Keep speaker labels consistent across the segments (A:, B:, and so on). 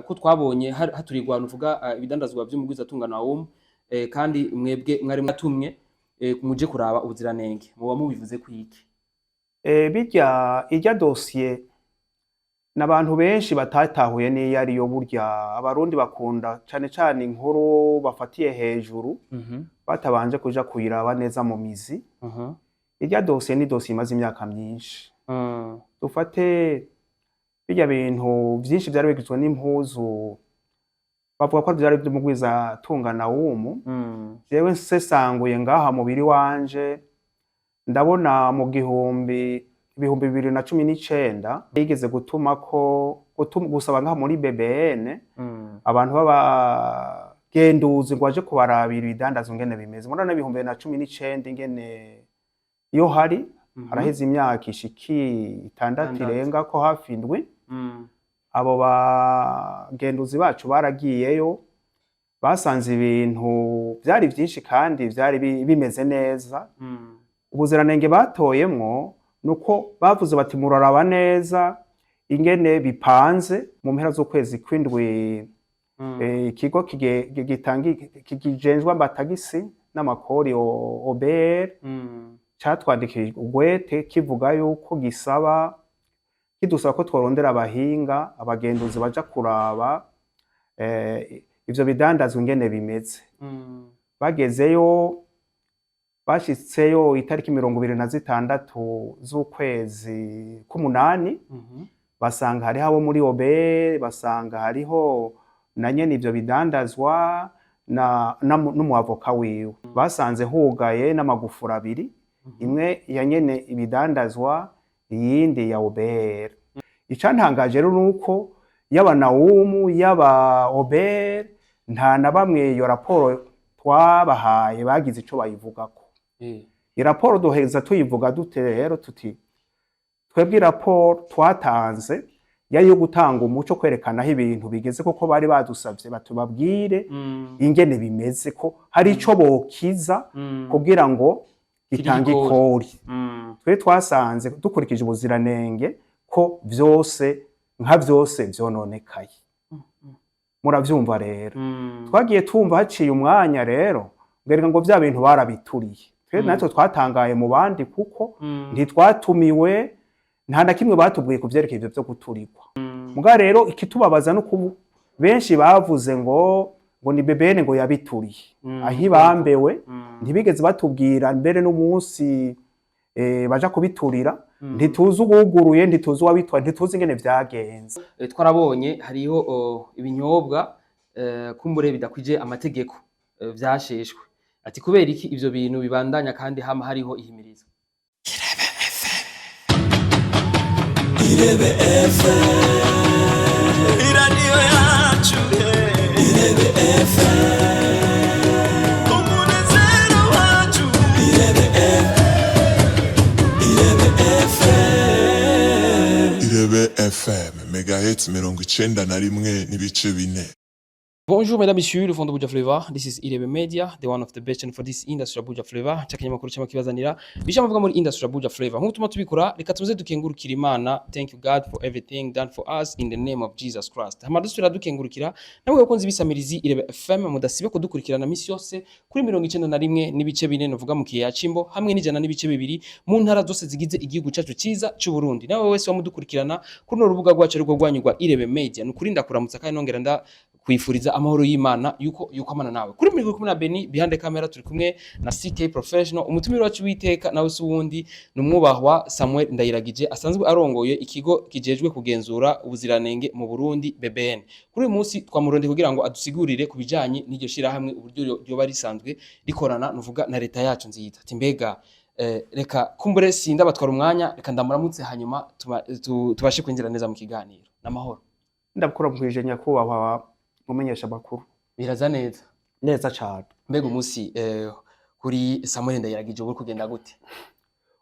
A: Ko twabonye haturirwa nuvuga ibidandazwa vy'umugwizatunga Naum, kandi mwebwe mwari mwatumwe muje kuraba ubuziranenge, muba mubivuze kwiki?
B: Birya irya dosiye n'abantu benshi batatahuye n'iyo ariyo. Burya Abarundi bakunda cane cane inkuru bafatiye hejuru batabanje kuja kuyiraba neza mu mizi. Irya dosiye ni dosiye imaze imyaka myinshi. Dufate birya bintu vyinshi vyari bigizwe n'impuzu bavuga ko vyari vy'umugwizatunga Nawumu. Jewe nsesanguye ngaha mubiri wanje, ndabona mu 2019 yigeze gutuma ko gusaba ngaha muri BBN abantu b'abagenduzi ngo baje kubarabira ibidandazwa ingene bimeze. Murabona 2019 ingene iyo hari haraheze imyaka ishiki 6
A: 6.
B: irenga ko hafi 7. Abo bagenduzi bacu baragiyeyo, basanze ibintu vyari vyinshi kandi vyari bimeze neza. Ubuziranenge batoyemwo nuko bavuze bati: "Muraraba neza ingene bipanze." Mu mpera z'ukwezi kw'indwi, ikigo kijejwe amatagisi n'amakori, OBR, catwandikiye urwete kivuga yuko gisaba, kidusaba ko tworondera abahinga, abagenduzi baja kuraba ivyo bidandazwa ingene bimeze. Bagezeyo, bashitseyo itariki 26 z'ukwezi k'umunani, basanga hariho abo muri OBR, basanga hariho na nyene ivyo bidandazwa na n'umuavoka wiwe. Basanze hugaye n'amagufuri abiri, imwe ya nyene ibidandazwa, iyindi ya OBR. Icantangaje rero nuko yaba Nawumu, yaba OBR, nta na bamwe iyo raporo twabahaye bagize ico bayivugako. Raporo duheza tuyivuga dute rero? Tuti twebwe raporo twatanze yari yo gutanga umuco, kwerekana aho ibintu bigeze, kuko bari badusavye batubabwire ingene bimeze, ko hari ico bokiza kugira ngo gitange
A: ikori.
B: Ikori. Twe twasanze dukurikije ubuziranenge ko vyose nka vyose vyononekaye. Muravyumva rero, twagiye tumva haciye umwanya rero ngereka ngo vya bintu barabituriye. Twe natwe twatangaye mu bandi kuko ntitwatumiwe, nta na kimwe batubwiye ku vyerekeye ivyo vyo guturigwa. Muga rero ikitubabaza no kubu benshi bavuze ngo ni BBN ngo yabituriye, aho ibambewe ntibigeze batubwira mbere n'umunsi baja kubiturira. Ntituzi uwuguruye, ntituzi uwabitwaye, ntituzi ingene vyagenze.
A: Twarabonye hariho ibinyobwa kumbure bidakwije amategeko vyasheshwe. Ati kubera iki ivyo bintu bibandanya kandi hama hariho ihimiriza?
C: Irebe FM, iradiyo yacu, Irebe FM, umunezero wacu, Irebe FM, Irebe FM.
D: Irebe FM, megahertz 91.4.
A: Bonjour mesdames, messieurs, le fond de Buja Flavor. This is Irebe Media, the one of the best and for this industry of Buja Flavor. Chakinyamakuru cyama kibazanira bisha muvuga muri industry of Buja Flavor. Nk'uko tuma tubikora, reka tuze dukengurukira Imana. Thank you God for everything done for us in the name of Jesus Christ. Hama dusubira dukengurukira namwe bakunzi bisamirizi Irebe FM mudasiba kudukurikirana misi yose kuri 91.4 novuga mu kiya Cimbo, hamwe n'100.2 mu ntara zose zigize igihugu cyacu cyiza cy'u Burundi. Nawe wese wamudukurikirana kuri runo rubuga rwacu ariko rwanyu rwa Irebe Media. Nukuri ndakuramutsa kandi nongera nda kwifuriza amahoro y'Imana yuko amana nawe. Kuri micro kumwe na Beni, behind the camera turi kumwe na CK Professional. Umutumire wacu witeka nawe si uwundi, ni umwubahwa Samuel Ndayiragije, asanzwe arongoye ikigo kijejwe kugenzura ubuziranenge mu Burundi, BBN. Kuri uyu munsi twamurondeye kugira ngo adusigurire ku bijanye n'iryo shirahamwe, uburyo ryoba risanzwe rikorana nuvuga na leta yacu nziza. Ati mbega reka kumbure sinda batwara umwanya, reka ndamuramutse, hanyuma tubashe kwinjira neza mu kiganiro. N'amahoro?
B: Ndakuramukije nyakubahwa mumenyesha makuru.
A: Biraza neza?
B: Neza cane.
A: Mbega umunsi kuri Samuel Ndayiragije uri kugenda gute?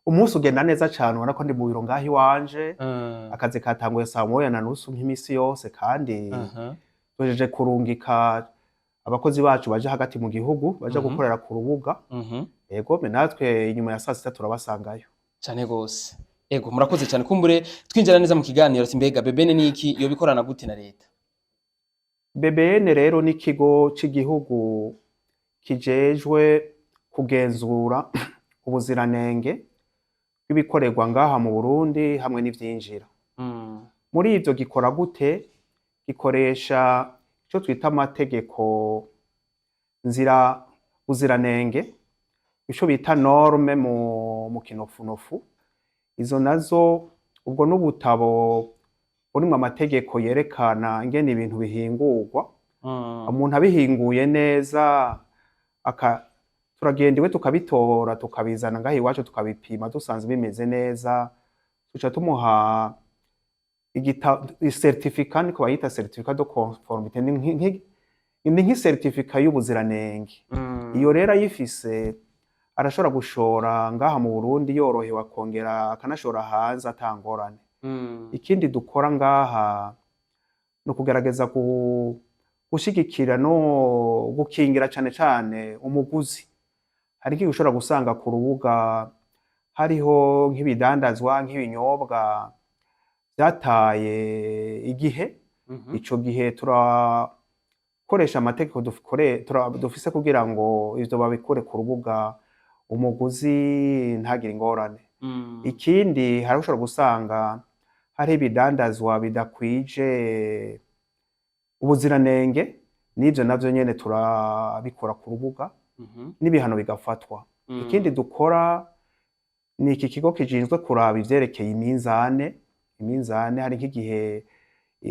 B: Umunsi ugenda neza cane. Ubona ko ndi mu biro ngaho iwanje. Akazi katanguye saa 1:30 nk'imisi yose, kandi tuhejeje kurungika abakozi bacu baje hagati mu gihugu, baje gukorera ku rubuga. Ego, me natwe inyuma ya saa 6 turabasangayo.
A: Cane gose. Ego, murakoze cyane. Kumbure twinjira neza mu kiganiro, ati mbega BBN ni iki, yoba ikorana gute na leta?
B: BBN rero ni ikigo c'igihugu kijejwe kugenzura ubuziranenge bw'ibikorerwa ngaha mu Burundi hamwe n'ivyinjira. Muri ivyo gikora gute? Gikoresha ico twita amategeko nzira buziranenge, ico bita norme mu kinofunofu. Izo nazo ubwo n'ubutabo burimwo amategeko yerekana ingene ibintu bihingurwa. Umuntu abihinguye neza turagenda iwe tukabitora, tukabizana ngaha iwacu, tukabipima, dusanze bimeze neza tuca tumuha certificat, niko bayita certificat de conformité, ni nk'icertificat y'ubuziranenge. Iyo rero ayifise arashobora gushora ngaha mu Burundi yorohewe, akongera akanashora hanze atangorane. Ikindi dukora ngaha ni ukugerageza gushigikira no gukingira cane cane umuguzi. Hari igihe ushobora gusanga ku rubuga hariho nk'ibidandazwa, nk'ibinyobwa vyataye igihe. Ico gihe turakoresha amategeko dufise kugira ngo ivyo babikure ku rubuga, umuguzi ntagire ingorane. Ikindi, hari ushobora gusanga hariho ibidandazwa bidakwije ubuziranenge, n'ivyo navyo nyene turabikora ku rubuga n'ibihano bigafatwa. Ikindi dukora ni iki kigo kijejwe kuraba ivyerekeye iminzane. Iminzane, hari nk'igihe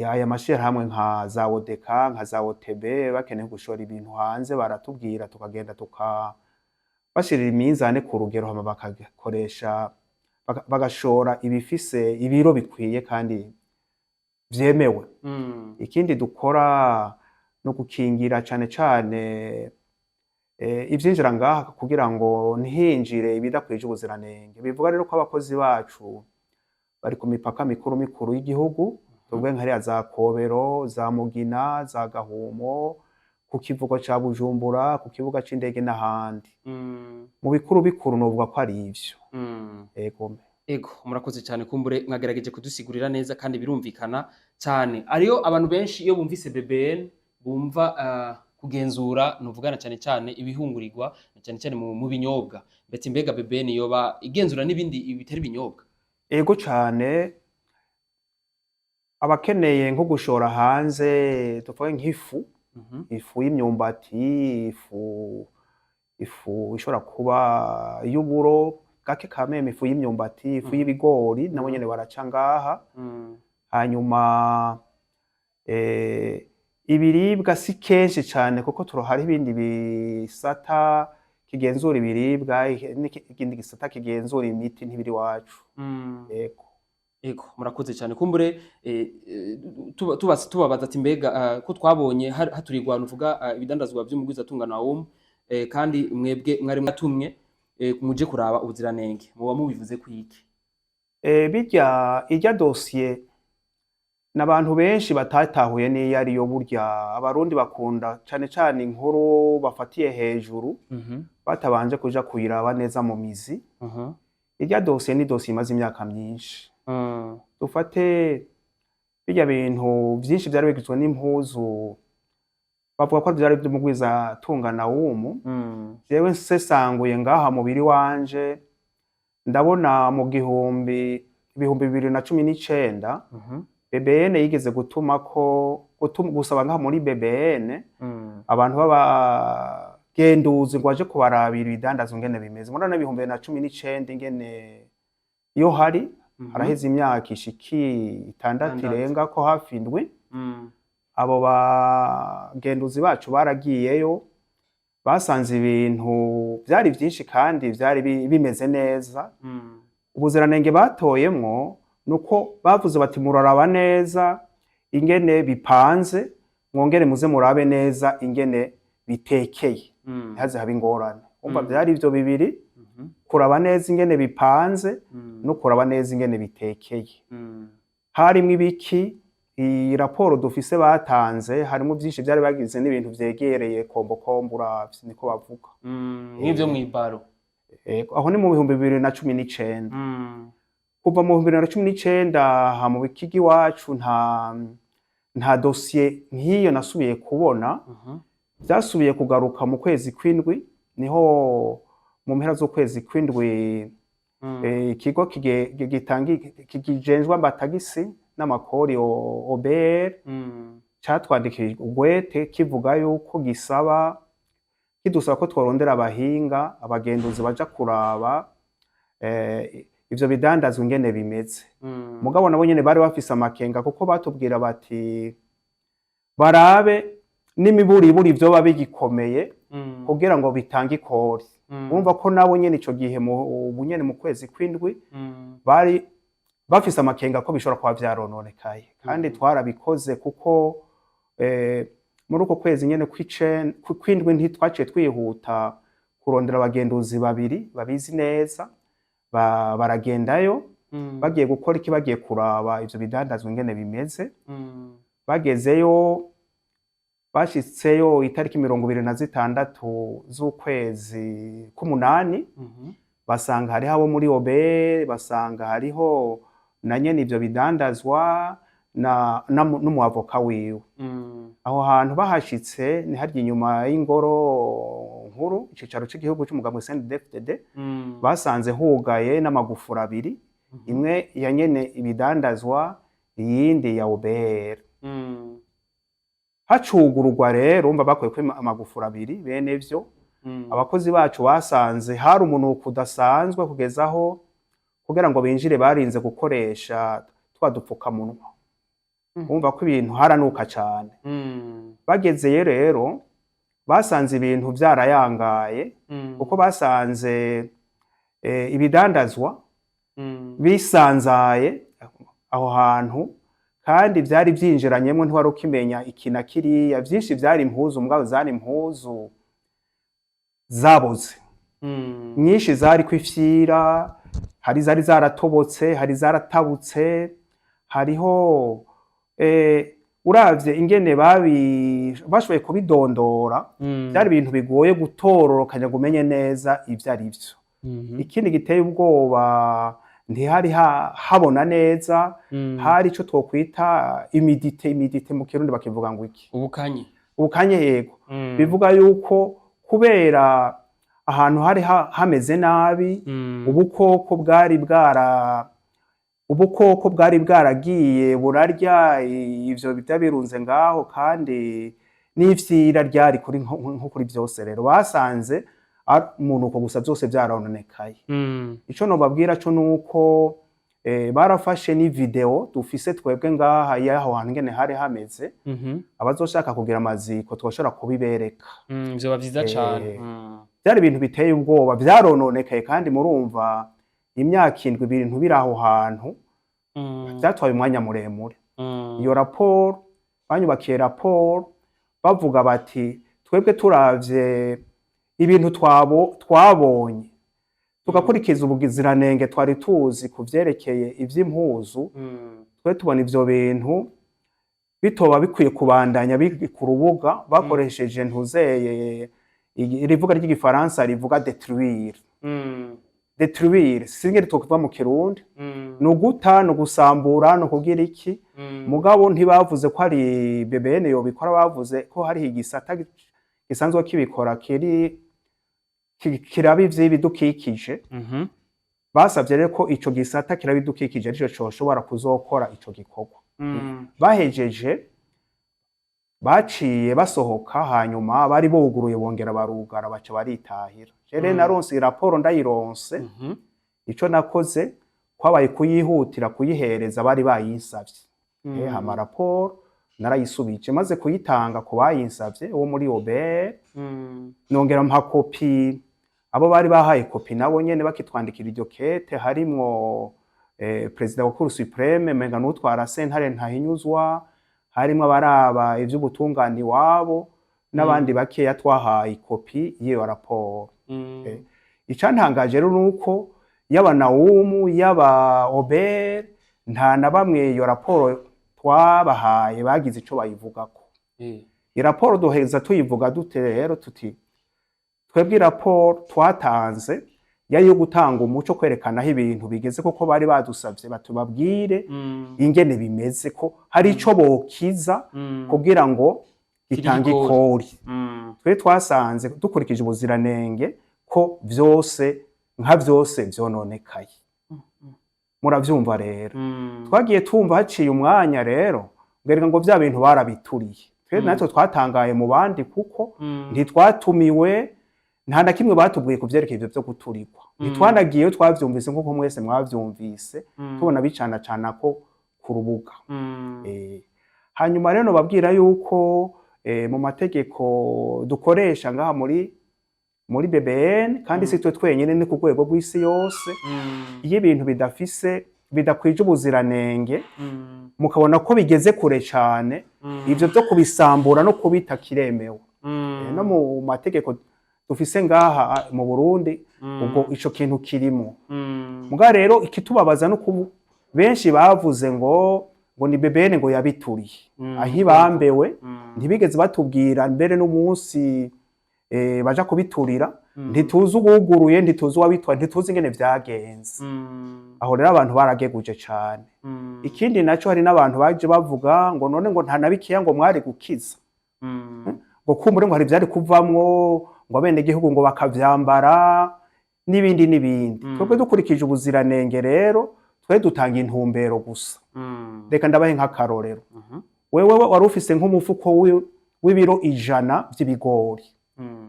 B: aya mashirahamwe nka za ODECA, nka za OTB bakeneye gushora ibintu hanze, baratubwira tukagenda tukabashirira iminzane ku rugero, hama bakakoresha bagashora ibifise ibiro bikwiye kandi vyemewe. Ikindi dukora no gukingira cane cane ivyinjira ngaha kugira ngo ntihinjire ibidakwije ubuziranenge. Bivuga rero ko abakozi bacu bari ku mipaka mikuru mikuru y'igihugu, tuvuge nka hariya za Kobero, za Mugina, za Gahumo, ku kivuko ca Bujumbura, ku kibuga c'indege n'ahandi. Mu bikuru bikuru novuga ko ari ivyo. Ego.
A: Ego, murakoze cyane. Kumbure mwagerageje kudusigurira neza kandi birumvikana cyane. Ariyo abantu benshi iyo bumvise BBN bumva kugenzura, nuvugana cyane cyane ibihungurirwa na cyane cyane mu binyobwa. Mbese mbega BBN yoba igenzura n'ibindi bitari ibinyobwa?
B: Ego cane, abakeneye nko gushora hanze, tuvuge nk'ifu, ifu y'imyumbati, ifu ishobora kuba y'uburo gake kameme, ifu y'imyumbati, ifu y'ibigori, nabo nyene baraca ngaha. Hanyuma ibiribwa si kenshi cane, kuko hari ibindi bisata kigenzura ibiribwa n'ikindi gisata kigenzura imiti, ntibiri iwacu. Ego.
A: Ego, murakoze cyane. Kumbure tubabaza ati mbega ko twabonye haturirwa nuvuga ibidandazwa by'umugwizatunga Naum, kandi mwebwe mwari mwatumwe muje kuraba ubuziranenge, muba mubivuze kwiki?
B: Birya irya dosiye n'abantu benshi batatahuye n'iyo ariyo. Burya abarundi bakunda cane cane inkuru bafatiye hejuru batabanje kuja kuyiraba neza mu mizi. Irya dosiye ni dosiye imaze imyaka myinshi. Dufate birya bintu vyinshi vyari bigizwe n'impuzu bavuga ko vyari vy'umugwizatunga Nawumu. Jewe nsesanguye ngaha mubiri wanje, ndabona mu 2019 BBN yigeze gutuma ko gusaba ngaha muri BBN abantu b'abagenduzi ngo baje kubarabira ibidandazwa ingene bimeze. Murabona 2019 ingene iyo hari haraheze imyaka ishiki 6
A: 6.
B: irenga ko hafi 7. Abo bagenduzi bacu baragiyeyo, basanze ibintu vyari vyinshi kandi vyari bimeze neza. Ubuziranenge batoyemwo nuko bavuze bati muraraba neza ingene bipanze, mwongere muze murabe neza ingene bitekeye, ntihaze habe ingorane. Umva, vyari ivyo bibiri: kuraba neza ingene bipanze no kuraba neza ingene bitekeye. Harimwo ibiki? Iyi raporo dufise batanze harimwo vyinshi vyari bagize n'ibintu vyegereye kombokombo, uravye niko bavuga.
A: Nk'ivyo mw'ibaro.
B: Ego, aho ni mu 2019. Kuva mu 2019 ha mu bikigi iwacu nta Nta dosiye nk'iyo nasubiye kubona. Byasubiye kugaruka mu kwezi kw'indwi, niho mu mpera z'ukwezi kw'indwi ikigo gitanga, kijejwe amatagisi n'amakori, OBR, catwandikiye ugwete kivuga yuko gisaba, kidusaba ko tworondera abahinga, abagenduzi baja kuraba ivyo bidandazwa ingene bimeze. Mugabo nabo nyene bari bafise amakenga, kuko batubwira bati barabe n'imiburiburi vyoba bigikomeye kugira ngo bitange ikori. Urumva ko nabo nyene ico gihe, ubu nyene mu kwezi kw'indwi, bari bafise amakenga ko bishobora kuba vyarononekaye. Kandi twarabikoze, kuko muri uko kwezi nyene kw'indwi ntitwaciye twihuta kurondera abagenduzi babiri babizi neza, baragendayo. Bagiye gukora iki? Bagiye kuraba ivyo bidandazwa ingene bimeze. Bagezeyo, bashitseyo itariki 26 z'ukwezi k'umunani, basanga hariho abo muri OBR, basanga hariho na nyene ivyo bidandazwa n'umuavoka wiwe. Aho hantu bahashitse ni harya inyuma y'ingoro nkuru, icicaro c'igihugu c'umugambwe CNDD-FDD. Basanze hugaye n'amagufuri abiri, imwe ya nyene ibidandazwa, iyindi ya OBR. Hacugururwa rero, urumva bakuyeko amagufuri abiri bene vyo, abakozi bacu basanze hari umunuko udasanzwe, kugeza aho kugira ngo binjire barinze gukoresha twa dupfukamunwa. Urumva ko ibintu haranuka cane. Bagezeyo rero basanze ibintu vyarayangaye, kuko basanze ibidandazwa bisanzaye aho hantu, kandi vyari vyinjiranyemwo, ntiwari ukimenya iki na kiriya. Vyinshi vyari impuzu, mugabo zari impuzu zaboze. Nyinshi zariko ifyira, hari zari zaratobotse, hari zaratabutse, hariho uravye ingene bashoboye kubidondora, vyari ibintu bigoye gutororokanya ngo umenye neza ivyo ari vyo. Ikindi giteye ubwoba, ntihari habona neza. Hari ico twokwita humidité. Humidité mu Kirundi bakivuga ngo iki?
A: Ubukanye.
B: Ubukanye, yego. Bivuga yuko kubera ahantu hari hameze nabi, ubukoko bwari bwaragiye burarya ivyo biba birunze ngaho, kandi n'ifyira ryari kuri nko kuri vyose. Rero basanze ari umunuko gusa, vyose vyarononekaye. Ico nobabwira co nuko barafashe ni video dufise twebwe ngaha y'aho hantu ingene hari hameze. Abazoshaka kugira amaziko twoshobora kubibereka.
A: Vyoba vyiza cane.
B: Byari ibintu biteye ubwoba, vyarononekaye, kandi murumva imyaka 7 ibintu biri aho hantu, vyatwaye umwanya muremure. Iyo raporo, banyubakiye raporo bavuga bati: "Twebwe turavye ibintu twabonye, tugakurikiza ubuziranenge twari tuzi ku vyerekeye ivy'impuzu, twe tubona ivyo bintu bitoba bikwiye kubandanya biri ku rubuga." Bakoresheje ntuzeye irivuga ry'igifaransa rivuga détruire. Détruire singe twokuva mu Kirundi, ni uguta, ni ugusambura, ni ukugira iki. Mugabo ntibavuze ko ari BBN yobikora, bavuze ko hari igisata gisanzwe kibikora, kiri kiraba ivy'ibidukikije. Basavye rero ko ico gisata kiraba ibidukikije arico coshobora kuzokora ico gikorwa. Bahejeje baciye basohoka, hanyuma bari buguruye bongera barugara, baca baritahira. Rero naronse raporo, ndayironse, ico nakoze kwabaye kuyihutira kuyihereza bari bayinsavye. Hama raporo narayisubije, maze kuyitanga ku bayinsavye wo muri OBR, nongera mpa kopi abo bari bahaye kopi nabo nyene bakitwandikira iryo kete, harimwo perezida wa Cour suprême, menga n'utwara sentare ntahinyuzwa, harimwo abaraba ivy'ubutungane iwabo n'abandi bakeya twahaye ikopi y'iyo raporo. Icantangaje rero nuko yaba Naumu, yaba OBR, nta na bamwe iyo raporo twabahaye bagize ico bayivugako. Raporo duheza tuyivuga dute rero? Tuti twebwe raporo twatanze Yari yo gutanga umuco, kwerekana aho ibintu bigeze, kuko bari badusavye batubabwire ingene bimeze, ko hari ico bokiza kugira ngo gitange
A: ikori.
B: Ikori. Twe twasanze dukurikije ubuziranenge ko vyose nka vyose vyononekaye. Muravyumva rero, twagiye tumva haciye umwanya rero ngereka ngo vya bintu barabituriye. Twe natwe twatangaye mu bandi, kuko ntitwatumiwe, nta na kimwe batubwiye ku vyerekeye ivyo vyo guturigwa. Ntitwanagiyeyo, twavyumvise nk'uko mwese mwavyumvise, tubona bicanacana ko ku rubuga. Hanyuma rero nobabwira yuko mu mategeko dukoresha ngaha muri BBN, kandi si twe twenyene, ni ku rwego rw'isi yose, iyo ibintu bidafise, bidakwije ubuziranenge, mukabona ko bigeze kure cane, ivyo vyo kubisambura no kubita kiremewe. No mu mategeko dufise ngaha mu Burundi, ubwo ico kintu kirimo. Muga rero ikitubabaza no kubu benshi bavuze ngo ni BBN ngo yabituriye, aho ibambewe ntibigeze batubwira mbere n'umunsi baja kubiturira. Ntituzi uwuguruye, ntituzi uwabitwaye, ntituzi ingene vyagenze. Aho rero abantu barageguje cane. Ikindi naco, hari n'abantu baje bavuga ngo none ngo nta na bikeya ngo mwari gukiza, ngo kumbure ngo hari ivyari kuvamwo, ngo abenegihugu ngo bakavyambara n'ibindi n'ibindi. Twebwe dukurikije ubuziranenge rero, twe dutanga intumbero gusa. Reka ndabahe nk'akarorero. Wewe wari ufise nk'umufuko w'ibiro 100 vy'ibigori,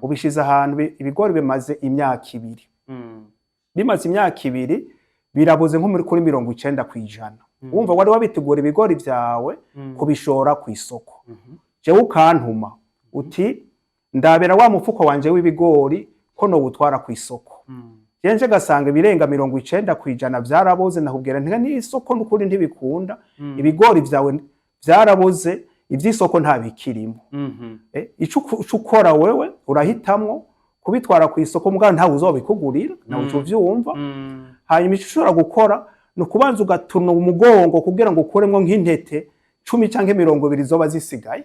B: ubishize ahantu, ibigori bimaze imyaka 2. Bimaze imyaka 2 birabuze nko muri kuri 90%. Wumva wari wabitegura ibigori vyawe kubishora ku isoko, jewe ukantuma uti: "Ndabera wa mufuko wanje w'ibigori ko nowutwara ku isoko." Jenje gasanga ibirenga 90% vyaraboze. Nakubwira nti: "N'isoko n'ukuri ntibikunda, ibigori vyawe vyaraboze, ivy'isoko nta bikirimo." Ico ukora wewe, urahitamwo kubitwara ku isoko, mugabo ntawe uzobikugurira, nawe uca uvyumva. Hanyuma ico ushobora gukora ni ukubanza ugatuna umugongo kugira ngo ukuremwo nk'intete 10 canke 20 zoba zisigaye.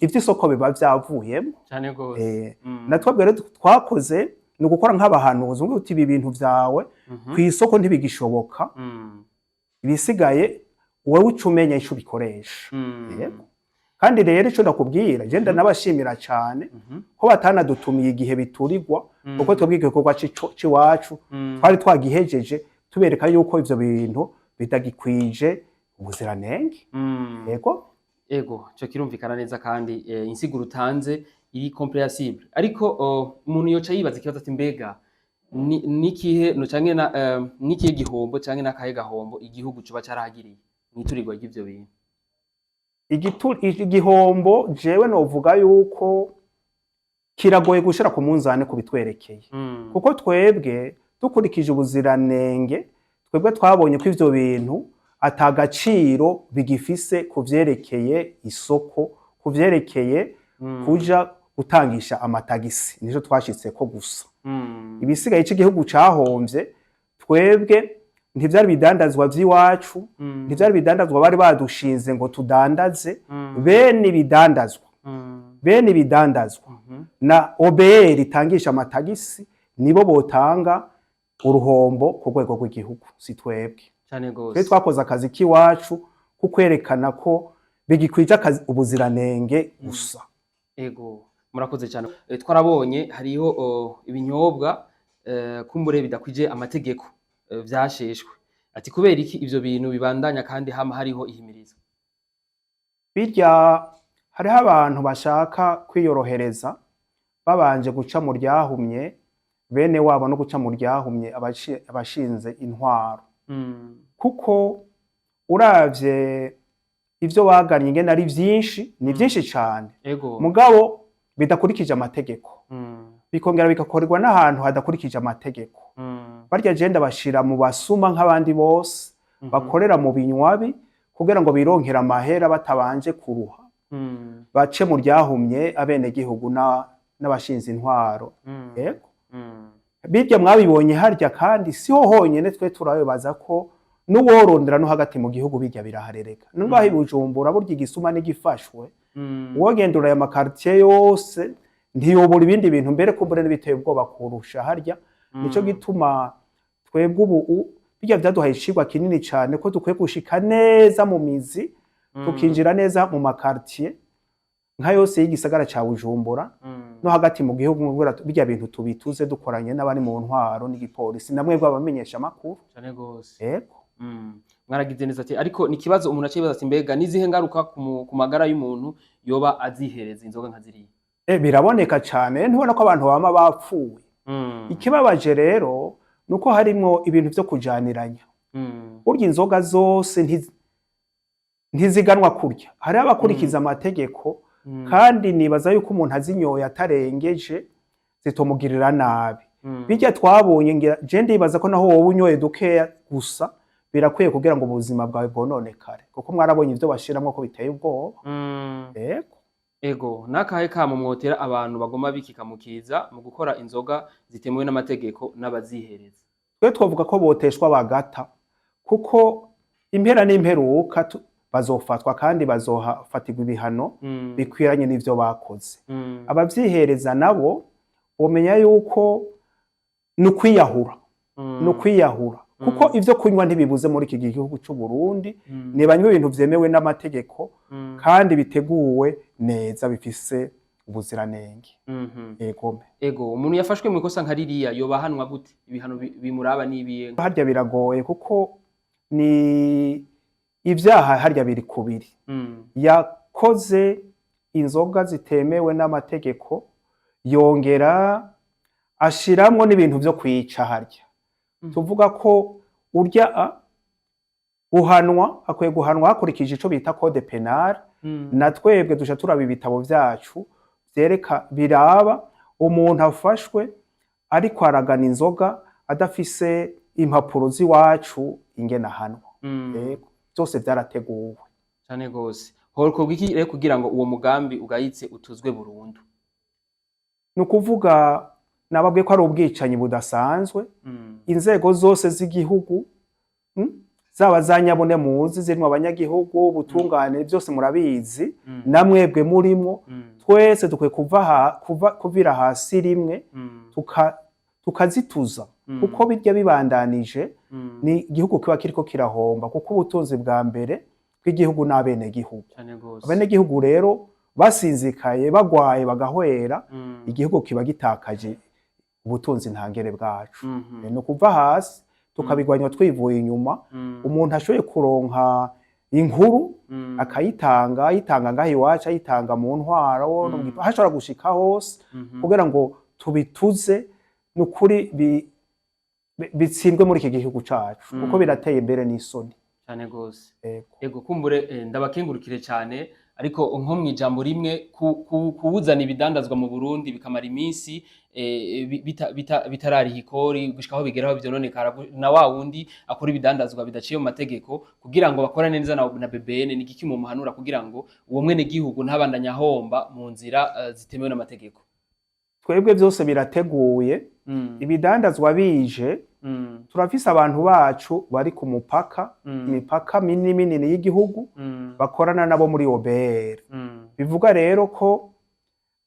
B: Ivy'isoko biba vyavuyemo.
A: Cyane gose.
B: Na twebwe rero twakoze ni ugukora nk'abahanuzi, ngo uti: "Ibi bintu vyawe ku isoko ntibigishoboka, ibisigaye wowe uca umenya ico ubikoresha." Yego. Kandi rero ico ndakubwira, je ndanabashimira cane ko batanadutumiye igihe biturirwa, kuko twebwe igikorwa c'iwacu twari twagihejeje, tubereka yuko ivyo bintu bitagikwije ubuziranenge. Yego.
A: Ego, ico kirumvikana neza, kandi insiguro utanze iri compréhensible, ariko umuntu yoca yibaza ikibazo ati: "Mbega nikihe no canke na nikihe gihombo canke nakahe gahombo igihugu coba carahagiriye mwiturirwa ry'ivyo bintu?"
B: Igihombo jewe novuga yuko kiragoye gushira ku munzane kubitwerekeye, kuko twebwe dukurikije ubuziranenge, twebwe twabonye ko ivyo bintu atagaciro bigifise ku vyerekeye isoko, ku vyerekeye kuja gutangisha amatagisi. Nico twashitseko gusa. Ibisigaye c'igihugu cahomvye, twebwe ntivyari bidandazwa vy'iwacu, ntivyari bidandazwa bari badushinze ngo tudandaze. Bene ibidandazwa, bene ibidandazwa na OBR itangisha amatagisi nibo botanga uruhombo ku rwego rw'igihugu, si twebwe.
A: Cane
B: Twe
A: gose.
B: twakoze akazi k'iwacu ko kwerekana ko bigikwije ubuziranenge gusa.
A: Ego, murakoze cyane. Twarabonye hariho ibinyobwa kumbure bidakwije amategeko vyasheshwe. Ati kubera iki ivyo bintu bibandanya kandi hama hariho ihimiriza?
B: Birya hariho abantu bashaka kwiyorohereza babanje guca mu ryahumye bene wabo no guca mu ryahumye abashinze intwaro, kuko uravye ivyo baganye ingene ari vyinshi, ni vyinshi cane, mugabo bidakurikije amategeko, bikongera bigakorerwa n'ahantu hadakurikije amategeko. Barya jenda bashira mu basuma nk'abandi bose bakorera mu binywabi kugira ngo bironkere amahera batabanje kuruha, bace mu ryahumye abenegihugu n'abashinze intwaro. Yego. Birya mwabibonye harya, kandi siho honyene. Twe turabibaza ko n'uworondera no hagati mu gihugu birya biraharereka. N'ungaho i Bujumbura burya igisuma n'igifashwe, uwogendura aya makartier yose ntiyobora ibindi bintu mbere kumbure n'ibiteye ubwoba kurusha harya. Nico gituma twebwe ubu bijya vyaduhaye icigwa kinini cane ko dukwiye gushika neza mu mizi, tukinjira neza mu ma quartier nka yose y'igisagara ca Bujumbura no hagati mu gihugu, kugira bijya bintu tubituze dukoranye n'abari mu ntwaro n'igipolisi, namwe bw'abamenyesha amakuru.
A: Cane gose.
B: Yego.
A: Mwaragize neza ati, ariko ni ikibazo umuntu aciye yibaza ati: mbega nizihe ngaruka ku magara y'umuntu yoba azihereza inzoga nka ziriya?
B: Biraboneka cane, ntubona ko abantu bama bapfuye? Ikibabaje rero nuko harimwo ibintu vyo kujaniranya. Burya inzoga zose ntiziganwa kurya, hariho abakurikiza amategeko, kandi nibaza yuko umuntu azinyoye atarengeje zitomugirira nabi. Bijya twabonye, ngira je ndibaza ko naho wowe unyoye dukeya gusa birakwiye kugira ngo ubuzima bwawe bwononekare, kuko mwarabonye ivyo bashiramwo ko biteye ubwoba. Yego.
A: Ego, nakahe kamo mwotera abantu bagoma bikika mukiza mu gukora inzoga zitemewe n'amategeko n'abazihereza?
B: Twe twavuga ko boteshwa bagata, kuko impera n'imperuka bazofatwa kandi bazofatirwa ibihano bikwiranye n'ivyo bakoze. Abavyihereza nabo bomenya yuko ni ukwiyahura, ni ukwiyahura, kuko ivyo kunywa ntibibuze muri iki gihugu c'u Burundi. Nibanywe ibintu vyemewe n'amategeko kandi biteguwe neza, bifise ubuziranenge. Egome.
A: Ego, umuntu yafashwe mu ikosa nka ririya yoba ahanwa gute? Ibihano bimuraba n'ibiye?
B: Harya biragoye kuko ni ibyaha, harya biri kubiri. Yakoze inzoga zitemewe n'amategeko, yongera ashiramwo n'ibintu vyo kwica harya. Tuvuga ko urya guhanwa, akwiye guhanwa hakurikije ico bita code pénal. Na twebwe duca turaba ibitabo vyacu vyereka biraba umuntu afashwe ariko aragana inzoga adafise impapuro z'iwacu ingene ahanwa. Yego, byose vyarateguwe.
A: Cane gose. Hokorwa iki rero kugira ngo uwo mugambi ugayitse utuzwe burundu?
B: Ni ukuvuga, nababwiye ko ari ubwicanyi budasanzwe. Inzego zose z'igihugu, zaba za nyabune muzi zirimwo abanyagihugu, ubutungane, byose murabizi, namwebwe murimwo. Twese dukwiye kuva kuva kuvira hasi rimwe, tukazituza, kuko birya bibandanije ni igihugu kiba kiriko kirahomba, kuko ubutunzi bwa mbere bw'igihugu n'abenegihugu.
A: Cane gose.
B: Abenegihugu rero basinzikaye, bagwaye, bagahwera, igihugu kiba gitakaje ubutunzi ntangere bwacu. Ni ukuva hasi tukabigwanya twivuye inyuma. Umuntu ashoboye kuronka inkuru akayitanga, ayitanga ngaho iwacu, ayitanga mu ntwaro, no mu hashobora gushika hose, kugira ngo tubituze, ni ukuri bitsindwe muri iki gihugu cacu, kuko birateye imbere n'isoni.
A: Cane gose.
B: Ego.
A: Ego, kumbure ndabakengurukire cyane, ariko nko mu ijambo rimwe, kuwuzana ibidandazwa mu Burundi bikamara iminsi bitarariha ikori, gushika aho bigeraho vyononekara, na wa wundi akora ibidandazwa bidaciye mu mategeko, kugira ngo bakorane neza na BBN, ni igiki mu muhanura kugira ngo uwo mwene gihugu ntabandanye ahomba mu nzira zitemewe n'amategeko?
B: Twebwe byose birateguye. Ibidandazwa bije, turafise abantu bacu bari ku mupaka, imipaka minini minini y'igihugu, bakorana nabo muri OBR. Bivuga rero ko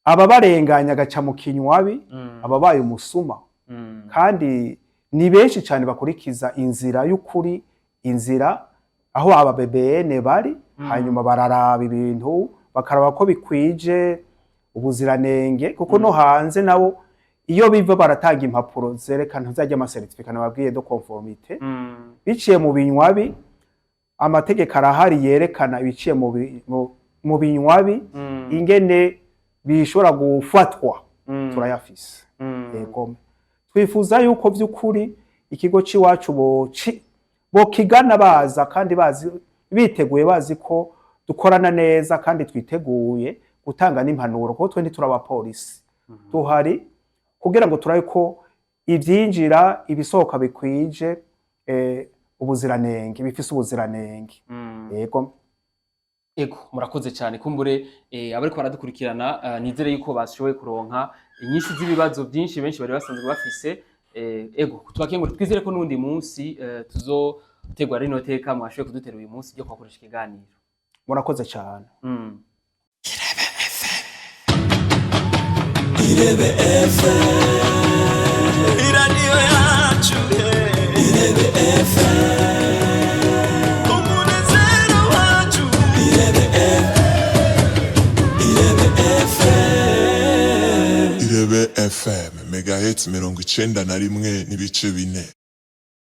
B: ababarenganya agaca mu kinywabi, ababaye umusuma, kandi ni benshi cyane bakurikiza inzira y'ukuri, inzira aho aba BBN bari. Hanyuma bararaba ibintu, bakaraba ko bikwije ubuziranenge, kuko no hanze nabo iyo biva baratanga impapuro zerekana zajya ama certificat nababwiye de conformité. Biciye mu binywabi, amategeko arahari yerekana ibiciye mu binywabi, ingene bishobora gufatwa, turayafise. Yego, twifuza yuko by'ukuri ikigo c'iwacu bokigana baza kandi bazi biteguye, bazi ko dukorana neza kandi twiteguye gutanga n'impanuro, kuko twe ntituri abapolisi, tuhari kugira ngo turabe ko ivyinjira, ibisohoka bikwije ubuziranenge, bifise ubuziranenge. Yego.
A: Ego, murakoze cyane. Kumbure abariko baradukurikirana, nizere yuko bashoboye kuronka inyishu z'ibibazo byinshi benshi bari basanzwe bafise. Ego, tubakengure, twizere ko n'undi munsi tuzotegwa rino teka mwashoboye kudutera uyu munsi ryo kwakoresha ikiganiro.
B: Murakoze cyane.
C: Iradiyo.
D: Irebe FM Megahertz 91.4.